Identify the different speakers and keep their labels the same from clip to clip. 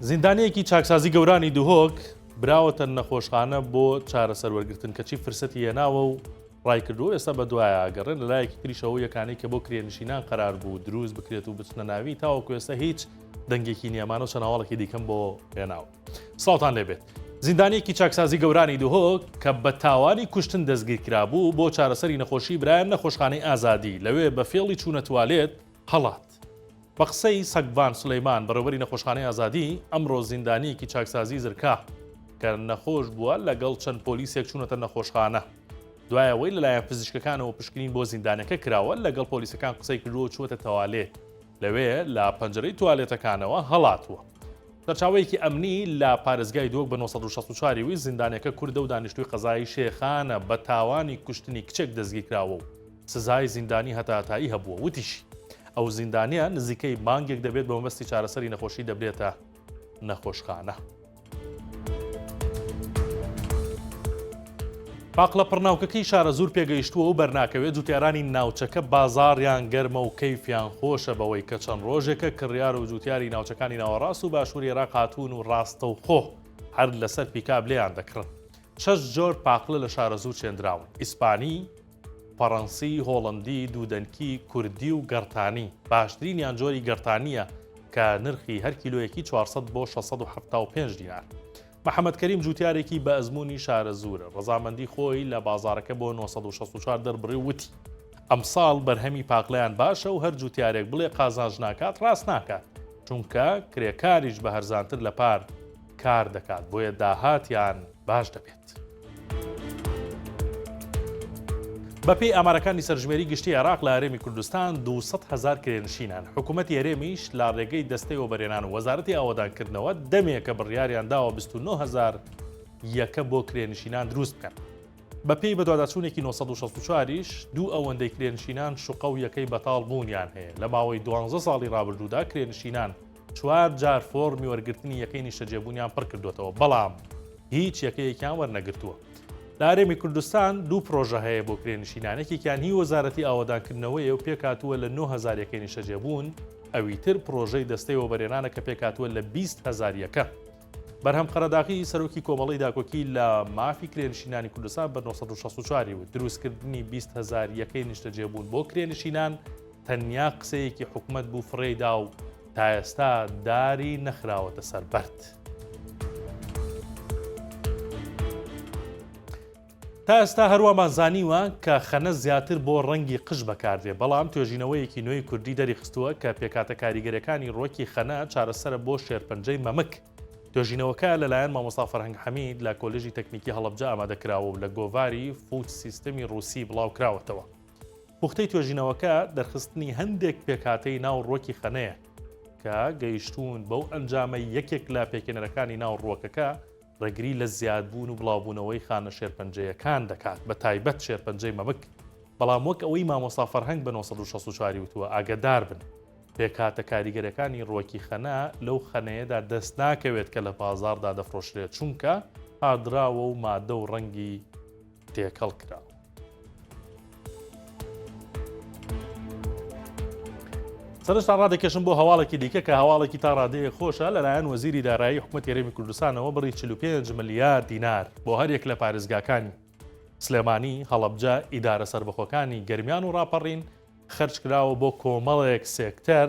Speaker 1: زیندانییەکی چاکسازی گەورانی دهۆک براوەتە نەخۆشخانە بۆ چارەسەر وەرگرتن کەچی فرسەتی هێناوە و ڕایکردووە ئێستا بە دوایە گەڕێن لەلایەکی تریشەوە یەکانەی کە بۆ کرێنشینان قەرار بوو دروست بکرێت و بچنە ناوی تاوەکو ئێستا هیچ دەنگێکی نییەمانە و چەند هەواڵێکی دیکەم بۆ هێناوە. سڵاوتان لێبێت. زیندانیەکی چاکسازی گەورانی دهۆک کە بە تاوانی کوشتن دەستگیرکرابوو بۆ چارەسەری نەخۆشی برایە نەخۆشخانەی ئازادی لەوێ بە فێڵی چوونە توالێت هەڵات. بە قسەی سەگڤان سولەیمان بەڕێوبەری نەخۆشخانەی ئازادی، ئەمڕۆ زیندانییەکی چاکسازی زرکا کە نەخۆش بووە لەگەڵ چەند پۆلیسێک چوونەتە نەخۆشخانە. دوای ئەوەی لەلایەن پزیشکەکانەوە پشکنین بۆ زیندانەکە کراوە، لەگەڵ پۆلیسەکان قسەی کردووە و چووەتە تەوالێت، لەوێ لە پەنجەرەی توالێتەکانەوە هەڵاتووە. سەرچاوەیەکی ئەمنی لە پارێزگای دهۆک بە 964 ی وت، زیندانیەکە کوردە و دانیشتووی قەزای شێخانە، بە تاوانی کوشتنی کچێک دەستگیرکراوە و سزای زیندانی هەتاهەتایی هەبووە، وتیشی، ئەو زیندانییە نزیکەی مانگێک دەبێت بە مەبەستی چارەسەری نەخۆشی دەبرێتە نەخۆشخانە. پاقلە پڕناوکەکەی شارەزوور پێگەیشتووە و بەرناکەوێت، جوتیارانی ناوچەکە بازاڕیان گەرمە و کەیفیان خۆشە بەوەی کە چەند ڕۆژێکە کڕیار و جوتیاری ناوچەکانی ناوەڕاست و باشووری عێراق هاتوون و ڕاستەوخۆ هەر لەسەر پیکاب لێیان دەکڕن. شەش جۆر پاقلە لە شارەزوور چێندراون، ئیسپانی، فەڕەنسی، هۆڵەندی، دوودەنکی، کوردی و گەڕتانی، باشترینیان جۆری گەڕتانییە کە نرخی هەر کیلۆیەکی 400 بۆ 675 دینار. محەمەد کەریم جوتیارێکی بە ئەزموونی شارەزوورە، ڕەزامەندی خۆی لە بازاڕەکە بۆ 964 دەربڕی و وتی، ئەمساڵ بەرهەمی پاقلەیان باشە و هەر جوتیارێک بڵێ قازانج ناکات ڕاست ناکات، چونکە کرێکاریش بە هەرزانتر لە پار کار دەکات، بۆیە داهاتیان باش دەبێت. بەپێی ئامارەکانی سەرژمێری گشتی عێراق لە هەرێمی کوردستان 200 هەزار کرێنشین هەن، حکوومەتی هەرێمیش لە ڕێگەی دەستەی وەبەرهێنان و وەزارەتی ئاوەدانکردنەوە دەمێکە بڕیاریان داوە 29 هەزار یەکە بۆ کرێنشینان دروست بکەن. بەپێی بەدواداچوونێکی 964 یش دوو ئەوەندەی کرێنشینان شوقە و یەکەی بەتاڵ بوونیان هەیە، لە ماوەی دوانزە ساڵی ڕابردوودا کرێنشینان چوار جار فۆڕمی وەرگرتنی یەکەی نیشتەجێبوونیان پڕکردووەتەوە، بەڵام هیچ یەکەیەکیان وەرنەگرتووە. لە هەرێمی کوردستان دوو پڕۆژە هەیە بۆ کرێنشینان، یەکێکیان هی وەزارەتی ئاوەدانکردنەوەیە و پێکهاتووە لە 9000 یەکەی نیشتەجێبوون، ئەوی تر پڕۆژەی دەستەی وەبەرهێنانە کە پێکهاتووە لە 20 هەزار یەکە. بەرهەم قەرەداغی، سەرۆکی کۆمەڵەی داکۆکی لە مافی کرێنشینانی کوردستان بە 964 ی وت، دروستکردنی 20 هەزار یەکەی نیشتەجێبوون بۆ کرێنشینان تەنیا قسەیەکی حکومەت بوو فڕێی دا و تا ئێستا داری نەخراوەتە سەر بەرد. تا ئێستا هەروامان زانیوە کە خەنە زیاتر بۆ ڕەنگی قژ بەکاردێ، بەڵام توێژینەوەیەکی نوێی کوردی دەریخستووە کە پێکهاتە کاریگەرەکانی ڕوەکی خەنە چارەسەرە بۆ شێرپەنجەی مەمک. توێژینەوەکە لەلایەن مامۆستا فەرهەنگ حەمید لە کۆلێژی تەکنیکی هەڵەبجە ئامادەکراوە و لە گۆڤاری Food System ی ڕووسی بڵاوکراوەتەوە. پوختەی توێژینەوەکە دەرخستنی هەندێک پێکهاتەی ناو ڕوەکی خەنەیە کە گەیشتوون بەو ئەنجامەی یەکێک لە پێکهێنەرەکانی ناو ڕوەکەکە ڕێگری لە زیادبوون و بڵاوبوونەوەی خانە شێرپەنجەیەکان دەکات بە تایبەت شێرپەنجەی مەمک، بەڵام وەک ئەوەی مامۆستا فەرهەنگ بە 964 ی وتووە ئاگەداربن پێکهاتە کاریگەرەکانی ڕوەکی خەنە لەو خەنەیەدا دەست ناکەوێت کە لە بازاڕدا دەفرۆشرێت چونکە هاڕدراوە و مادە و ڕەنگی تێکەڵ کراوە. سەرنجتان ڕادەکێشم بۆ هەواڵێکی دیکە کە هەواڵێکی تا ڕادەیە خۆشە لەلایەن وەزیری دارایی حکوومەت هەرێمی کوردستانەوە بڕی 45 ملیار دینار بۆ هەریەک لە پارێزگاکانی سلێمانی، هەڵەبجە، ئیدارە سەربەخۆکانی گەرمیان و ڕاپەڕین خەرج کراوە بۆ کۆمەڵێک سێکتەر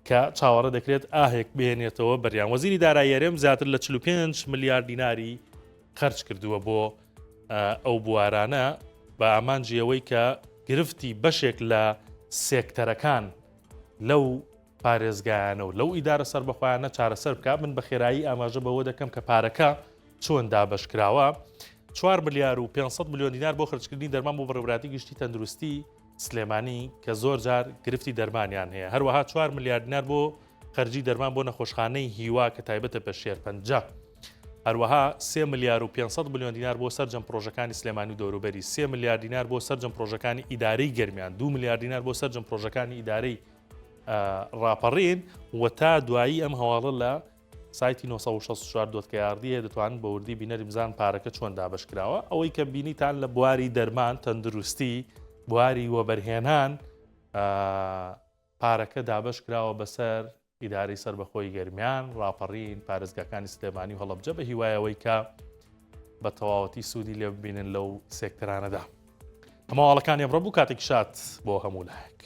Speaker 1: کە چاوەڕێ دەکرێت ئاهێک بهێنێتەوە بەریان. وەزیری دارایی هەرێم زیاتر لە 45 ملیار دیناری خەرج کردووە بۆ ئەو بوارانە بە ئامانجی ئەوەی کە گرفتی بەشێک لە سێکتەرەکان لەو پارێزگایانە و لەو ئیدارە سەربەخۆیانە چارەسەر بکات من بە خێرایی ئاماژە بەوە دەکەم کە پارەکە چۆن دابەش کراوە 4 ملیار و 500 میلیۆن دینار بۆ خرجکردنی دەرمان بۆ بەڕێوەبەرایەتی گشتی تەندروستی سلێمانی کە زۆر جار گرفتی دەرمانیان هەیە هەروەها 4 ملیار دینار بۆ خەرجی دەرمان بۆ نەخۆشخانەی هیوا کە تایبەتە بە شێرپەنجە. هەروەها 3 ملیار و 500 ملیۆن دینار بۆ سەرجەم پرۆژەکانی سلێمانی و دەوروبەری 3 ملیار دینار بۆ سەرجەم پرۆژەکانی ئیدارەی گەرمیان 2 ملیار دینار بۆ سەرجەم پرۆژەکانی ئیدارەی ڕاپەڕین و تا دوایی ئەم هەواڵە لە سایتی 964 dot KRD هەیە دەتوانن بە وردی بینەری بزان پارەکە چۆن دابەش کراوە ئەوەی کە بینیتان لە بواری دەرمان تەندروستی بواری وەبەرهێنان پارەکە دابەش کراوە بەسەر. ئیدارەی سەربەخۆی گەرمیان، ڕاپەڕین، پارێزگاکانی سلێمانی و هەڵەبجە بە هیوای ئەوەی کە بە تەواوەتی سوودی لێ ببینن لەو سێکتەرانەدا. هەماڵەکانی ئەمڕۆ بوو کاتێکی شاد بۆ هەموو لایەک.